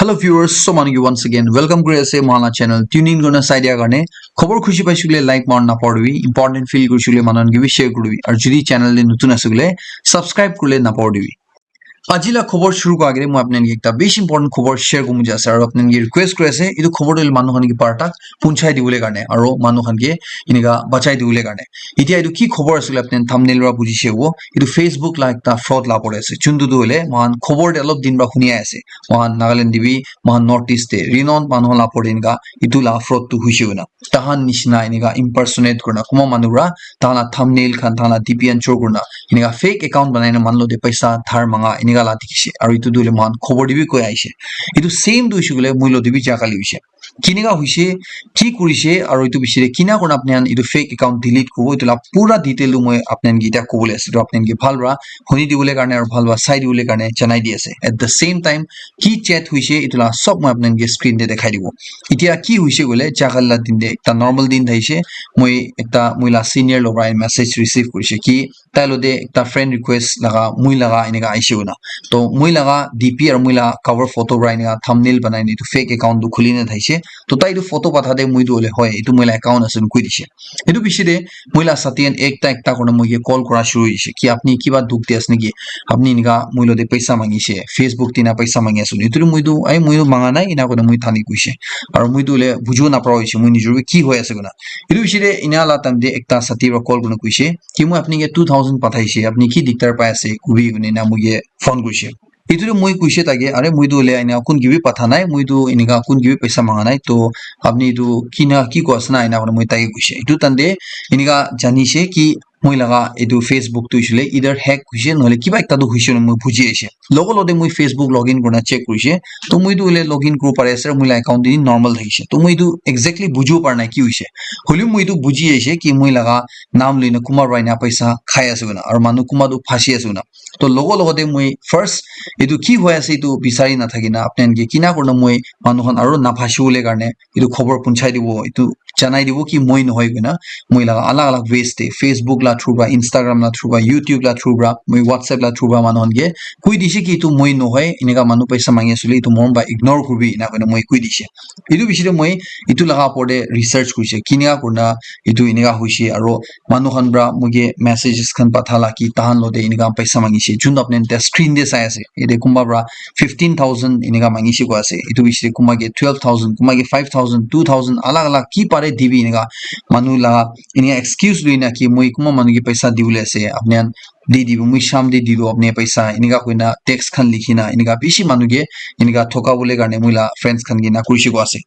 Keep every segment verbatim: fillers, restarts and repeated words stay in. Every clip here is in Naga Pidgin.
Hello viewers, so manu ki once again welcome kuri ase mohan la channel. Tune in kurina sai dia karne khobor khushi paishe koile like maran napahoribi, important feel kurishe koile manu khan ke bi share kuribi, aru jodi channel te notun ase koile subscribe kuribole napahoribi. Aji la khobor shuru kura agey te moi apni khan ke ekta bishi important khobor share kuribo mon jai ase aru apni khan ke request kuri ase, etu khobor tu manu khan ke par tak punchai dibole karne aru manu khan ke enika bachai dibole karne. Etia etu ki khobor ase koile apni khan thumbnail para buji se hobo, etu Facebook la ekta fraud la opor te ase. Juntu tu hoile moikhan khobor te olop din para huni ahi ase. Moikhan Nagaland te bi, moikhan North East te, renowned manu khan la opor te enika etu la fraud tu hoise koina. Tahan nishina enika impersonate kurina, kunba manu para tahan la thumbnail khan, tahan la D P khan chor kurina, enika fake account banai na manu logote paisa dhar manga enika la dikhi se. Aru etu tu hoile moikhan khobor te bi koi ahi se. Etu same tu hoise koile moi logote bi ja kali hoise. Kinika hoise, ki kurise, aru etu bishi te kina kurina apni khan etu fake account delete kuribo, etu la pura detail tu moi apni khan ke etia kobole ase. Etu apni khan ke bhal para huni dibole karne aru bhal para sai dibole karne janai di ase. At the same time, ki chat hoise, etu la sob moi apni khan ke screen te dekhai dibo. Etia ki hoise koile, ja kali la din te ekta normal din thakise, moi ekta moi la senior logo para message receive kurise ki tai logote ekta friend request laga, moi laga enika ahise koina. To moi laga D P aru moi laga cover photo para enika thumbnail banai na etu fake account tu khuli na thakise. To tai etu photo patha te moi tu hoile hoi, etu moi la account ase koi dise. Etu bishi te moi la sati khan ekta ekta kurina moi ke call kura shuru hoise ki apni kiba dukh te ase naki, apni enika moi logote paisa mangise, Facebook te na paisa mangi ase. Etu tu moi tu ai moi tu manga nai ena kurina moi thani koise. Aru moi tu hoile bujibo napara hoise, moi nijor bi ki hoi ase koina. Etu bishi te ena la time te ekta sati para call kurina koise ki moi apni ke two thousand pathaise, apni ki diktar pai ase kobi koina ena moi ke phone kurise. Etu tu moi koise tai ke, are moi tu hoile ena kun ke bi patha nai, moi tu enika kun ke bi paisa manga nai, to apni tu kina ki koi ase na ena kurina moi tai ke koise. Etu time te enika janise ki moi laga etu Facebook tu hoise koile either hack hoise nohole kiba ekta tu hoise koina moi buji ahi se. Logo logote moi Facebook login kurina check kurise. To moi tu hoile login kuribo pari ase, moi la account tu normal thakise. To moi tu exactly bujibo para nai ki hoise. Hoilebi moi tu buji ahi se ki moi laga naam loina kunba para ena paisa khai ase koina, aru manu kunba tu phasi ase koina. To logo logote moi first etu ki hoi ase etu bisari nathaki na apni khan ke kina kurina moi manu khan aru naphasi bole karne etu khobor punchai dibo, etu janai dibo ki moi nohoi koina. Moi laga alag alag ways te, Facebook la through para, Instagram la through para, YouTube la through para, moi WhatsApp la through para manu khan ke koi dise ki etu moi nohoi, enika manu paisa mangi ase koile etu mon para ignore kuribi ena koina moi koi dise. Etu bishi te moi etu laga opor te research kurise, kinika kurina etu enika hoise, aru manu khan para moi ke messages khan patha la ki tahan logote enika paisa mangise. Juntu apni khan screen te sai ase, ete kunba para fifteen thousand enika mangise koi ase, etu bishi te kunba ke twelve thousand, kunba ke five thousand, two thousand, alag alag ki pare dibi enika manu la enika excuse loina ki moi kunba manu ke paisa dibole ase, apni khan di dibo, moi sham te di dibo apni paisa, enika koina text khan likhi na enika bishi manu ke enika thoka bole karne moi la friends khan ke ena kurise koi ase.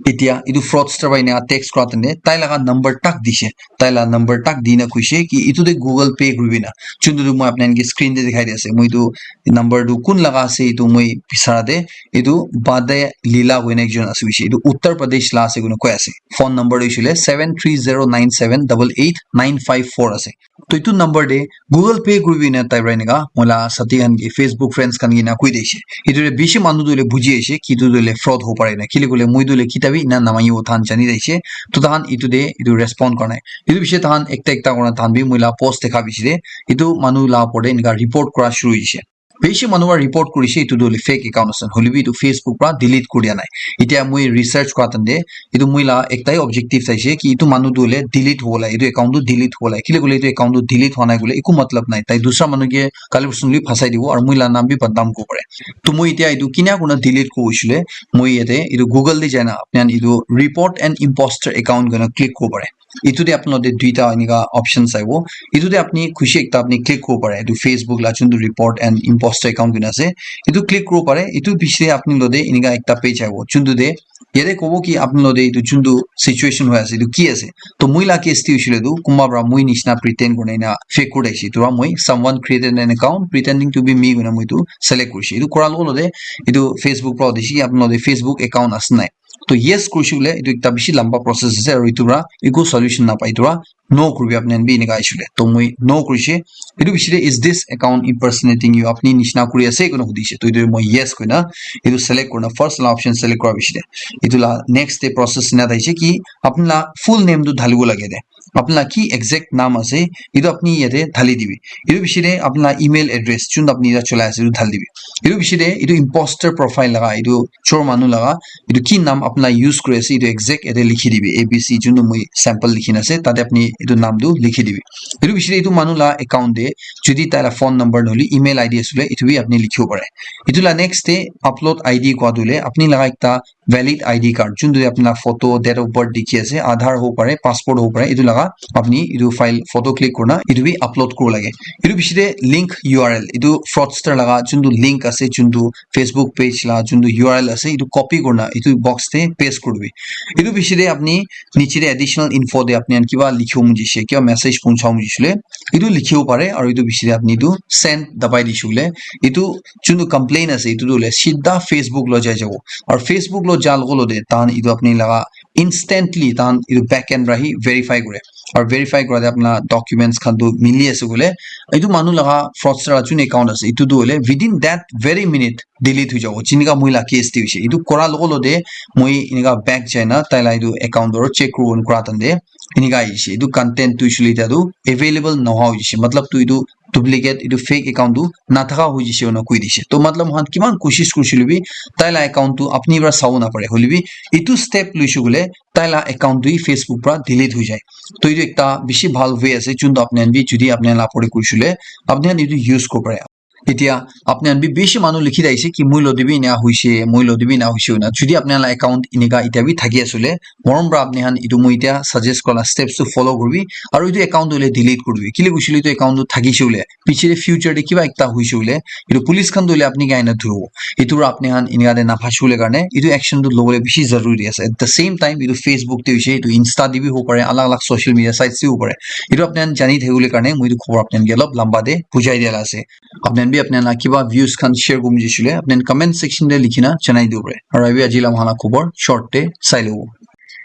Etia etu fraudster para ena text kura time te tai laga number tak dise, tai la number tak di na koise ki etu te Google Pay kuribi na, juntu tu moi apni khan ke screen te dikhai di ase, moi etu number tu kun laga ase etu moi bisara te, etu Bade Lila koina ekjon ase koise, etu Uttar Pradesh la ase koina koi ase. Phone number tu hoise koile seven three zero nine seven double eight nine five four ase. To etu number te Google Pay kuribi na tai para enika moi la sati khan ke, Facebook friends khan ke ena koi dise. Etu te bishi manu tu hoile buji ahi se ki etu tu hoile fraud hobo pare na, kile koile moi tu hoile kitabi ena namangibo tahan jani dise. To tahan etu te etu respond kura nai. Etu bishi tahan ekta ekta kurina tahan bi moi la post dekha bishi te etu manu la opor te enika report kura shuru hoise. Bishi manu para report kurise etu tu hoile fake account ase, hoilebi etu Facebook para delete kuri dia nai. Etia moi research kura time te etu moi la ektai objective thaise ki etu manu tu hoile delete hobo lai, etu account tu delete hobo lai. Kile koile etu account tu delete hwa nai koile eku matlab nai, tai dusra manu ke kali porson lui phasai dibo aru moi la naam bi badnaam kuribo pare. To moi etia etu kina kurina delete kuribo hoise koile, moi yate etu Google te jai na apni khan etu report an imposter account koina click kuribo pare. Etu te apni logote duita enika options ahibo. Etu te apni khushi ekta apni click kuribo pare. Etu Facebook la juntu report an imposter account koina ase, etu click kuribo pare. Etu piche te apni logote enika ekta page ahibo. Juntu te yate kobo ki apni logote etu juntu situation hoi ase, etu ki ase. To moi la case te hoise koile tu kunba para moi nishina pretend kurina ena fake kuri thakise. Etu para moi someone created an account pretending to be me koina moi etu select kurise. Etu kura logo logote etu Facebook para udise ki apni logote Facebook account ase nai. To yes kurise koile etu ekta bishi lamba process ase aru etu para eku solution napai, etu para no kuribi apni khan bi enika ahi se koile. To moi no kurise. Etu bishi te, "Is this account impersonating you?" Apni nishina kuri ase koina hudise. To etu moi yes koina etu select kurina first la option select kura bishi te etu la next te process ena thakise ki apni la full name tu dhalibo lage de. apni la ki exact naam ase, etu apni yate dhali dibi. Etu bishi de apni la email address, jun apni yate cholai ase, etu dhali dibi. Etu bishi de etu imposter profile laga, etu chor manu laga, etu ki naam apni la use kuri ase, etu exact yate likhi dibi. A B C, jun moi sample likhi na ase, tate apni etu naam tu likhi dibi. Etu bishi de etu manu la account de, jodi tai la phone number nohole email I D asule, etu bi apni likhibo pare. Etu la next de upload I D kua tu le, apni laga ekta valid I D card, juntu te apni la photo, date of birth dikhi ase, Aadhaar hobo pare, passport hobo pare, etu laga apni etu file photo click kurina etu bi upload kuribo lage. Etu bishi te link U R L, etu fraudster laga juntu link ase, juntu Facebook page la juntu U R L ase, etu copy kurina etu box te paste kuribi. Etu bishi te apni niche te additional info te apni khan kiba likhibo mujise, kiba message punchabo mujisile, etu likhibo pare, aru etu bishi te apni etu send dabai dishile, etu juntu complain ase, etu tu hoile sidha Facebook lo jai jabo. Aru Facebook lo ja logo lo de, tahan etu apni laga instantly tahan etu backend pra hi verify kure. Aru verify kura de apna documents khan tu mili ase koile, etu manu laga fraudster la jun account ase, etu tu hoile within that very minute delete hui jabo. Jinika moi la case te hoise, etu kura logo lo de moi enika back jai na tai la etu account aro check kuribo kura tan de enika ahi jai se. Etu content tu hoishe le etia tu available nohoa hoi jai se. Matlab tu etu duplicate, etu fake account tu nathaka hoi jai se koina koi dise. To matlab moikhan kiman koshish kurishe le bi tai la account tu apni para sabo napare. Hoile bi etu step loishe koile tai la account tu hi Facebook para delete hoi jai. To etu ekta bishi bhal way ase, jun tu apni khan bi jodi apni khan la opor te kurishe le apni khan etu use kori pare. Etia apni khan bi bishi manu likhi thakishe ki moi lode bi ena hoishe, moi lode bi ena hoishe hoina. Jodi apni khan la account enika etia bi thaki ase le, morom para apni khan etu moi etia suggest kora la steps tu follow kuribi, aru etu account tu hoile delete kuribi. Kile koishe le etu account tu thakishe hoile, piche te future te kiba ekta hoishe hoile, etu police khan tu hoile apni ke aina dhuribo. Etu para apni khan enika te na phashibo le karne, etu action tu lobole bishi zaruri ase. At the same time, etu Facebook te hoishe, etu Insta te bi hobo pare, alag alag social media sites te hobo pare. Etu apni khan jani thakibo le karne, moi etu khobor apni khan ke olop lamba te bujai dia la ase. Apni khan bi apni khan la kiba views khan share kuribo mujishe le, apni khan comment section te likhi na janai dibo pare. Aru abi aji la moikhan la khobor short te sai lobo.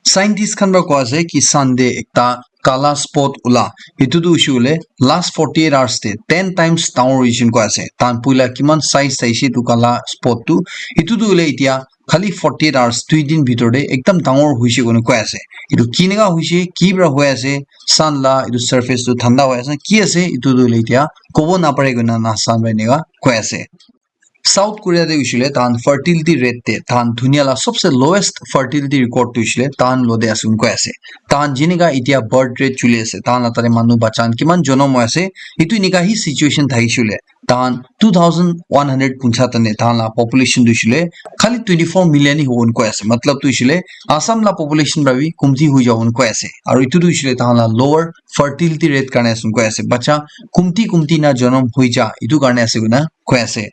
Scientist khan para koa ase ki sun te ekta kala spot ula. Etu tu hoishe koile last forty eight hours te ten times dangor hoishe koina koa ase. Tahan puila kiman size saishe etu kala spot tu. Etu tu hoile etia khali forty eight hours, dui din bhitor te ekdam dangor hoishe koina koi ase. Etu kineka hoishe, ki para hoi ase, sun la etu surface tu thanda hoi ase, ki ase, etu tu hoile etia kobo napare koina NASA para enika koi ase. South Korea te hoishe le tahan fertility rate te tahan dunia la sobse lowest fertility record tu hoishe le tahan lo te ase koina koi ase. Tahan jinika etia birth rate chuli ase, tahan la tate manu bacha khan kiman jonom hoi ase, etu enika hi situation thakishe le tahan two thousand one hundred puncha tane tahan la population tu hoishe le khali twenty four million hi hobo koina koi ase. Matlab tu hoishe le Assam la population para bi kumti hoi jabo koina koi ase. Aru etu tu hoishe le tahan la lower fertility rate karne ase koina koi ase. Bacha kumti kumti na jonom hoi ja, etu karne ase koina koi ase.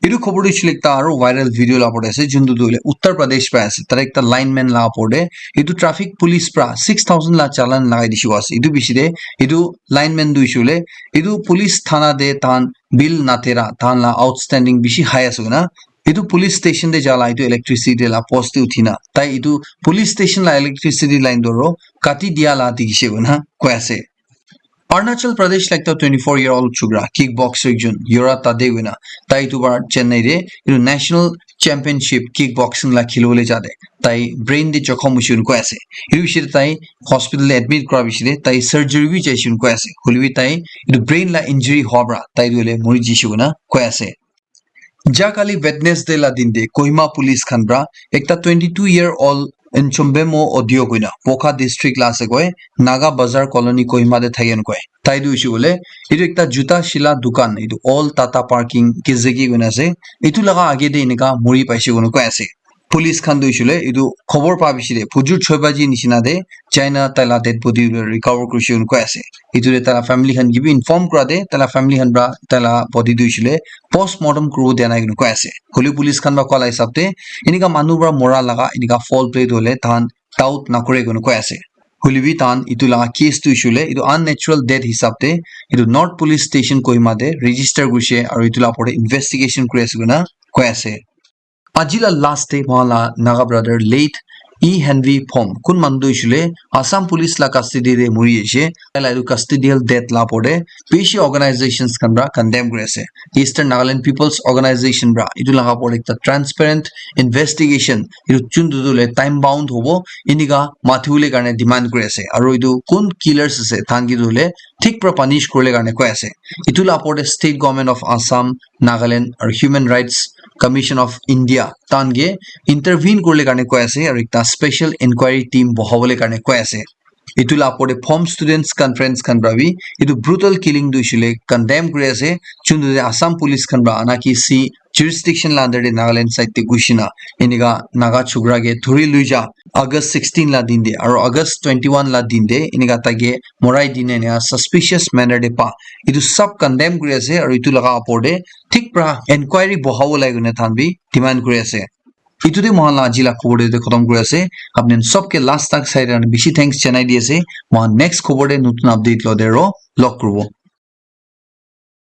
Etu khobor tu hoishe le ekta aru viral video la opor te ase, juntu tu hoile Uttar Pradesh para ase. Tate ekta lineman la opor te etu traffic police para six thousand la challan lagai dishe koa ase. Etu bishi te etu lineman tu hoishe le etu police thana te tahan bill natera, tahan la outstanding bishi high ase koina, etu police station te ja la etu electricity la post te uthi na tai etu police station la electricity line tu aro kati dia la dikhishe koina koi ase. Arunachal Pradesh la ekta twenty four year old chukra, kickboxer ekjon, Yura Tade koina, tai etu bar Chennai te etu national championship kickboxing la khilibole ja te tai brain te jokhom hoishe koina koi ase. Etu bishi te tai hospital te admit kura bishi te tai surgery bi jaishe koina koi ase. Hoile bi tai etu brain la injury howa para tai tu hoile mori jishe koina koi ase. Ja kali Wednesday la din te Kohima police khan para ekta twenty two year old Nchombemo Odio koina Wokha district la ase koi, Naga Bazar Colony Kohima te thaki koina koi. Tai tu hoishe koile etu ekta juta sila dukan, etu old Tata parking Kezeki koina ase, etu laga age te enika mori paishe koina koi ase. Police khan tu hoishe le etu khobor pa bishi te phujur choi baji nishina te jai na tai la dead body tu recover kurishe koina koi ase. Etu te tai la family khan ke bi inform kura te tai la family khan para tai la body tu hoishe le post mortem kuribo dia nai koina koi ase. Hoile police khan para koa la hisab te enika manu para mora laga enika foul play tu hoile tahan doubt nakure koina koi ase. Hoile bi tahan etu laga case tu hoishe le etu unnatural death hisab te etu North Police Station Kohima te register kurishe aru etu la opor te investigation kuri ase koina koi ase. Aji la last te moikhan la Naga brother late E Henry Phom, kun manu tu hoishe le Assam Police la custody te muri ase, tai la etu custodial death la opor te bishi organizations khan para condemn kuri ase. Eastern Nagaland People's Organization para etu laga opor te ekta transparent investigation, etu chun tu tu le time bound hobo, enika mathiwole karne demand kuri ase. Aru etu kun killers ase, than ki tu le thik para punish kurle karne koi ase. Etu la opor te State Government of Assam, Nagaland aru Human Rights Commission of India tan ke intervene kurle karne koi ase aru ekta special inquiry team bohabole karne koi ase. Etu la opor te Phom Students Conference khan para bi etu brutal killing tu hoishe le condemn kuri ase, chun tu Assam Police khan para ana ki si jurisdiction la under te Nagaland side te gushi na enika Naga chokra ke thuri lui ja August sixteen la din te aru August twenty-one la din te enika tai ke morai dine enika suspicious manner te pa, etu sab condemn kuri ase aru etu laga opor te thik para inquiry bohabo lage koi na than bi demand kuri ase. Etu te moikhan la aji la khobor te khotom kuri ase. Apni sob ke last tak sai karne bishi thanks janai di ase. Moikhan next khobor te notun update lo te ro log kuribo.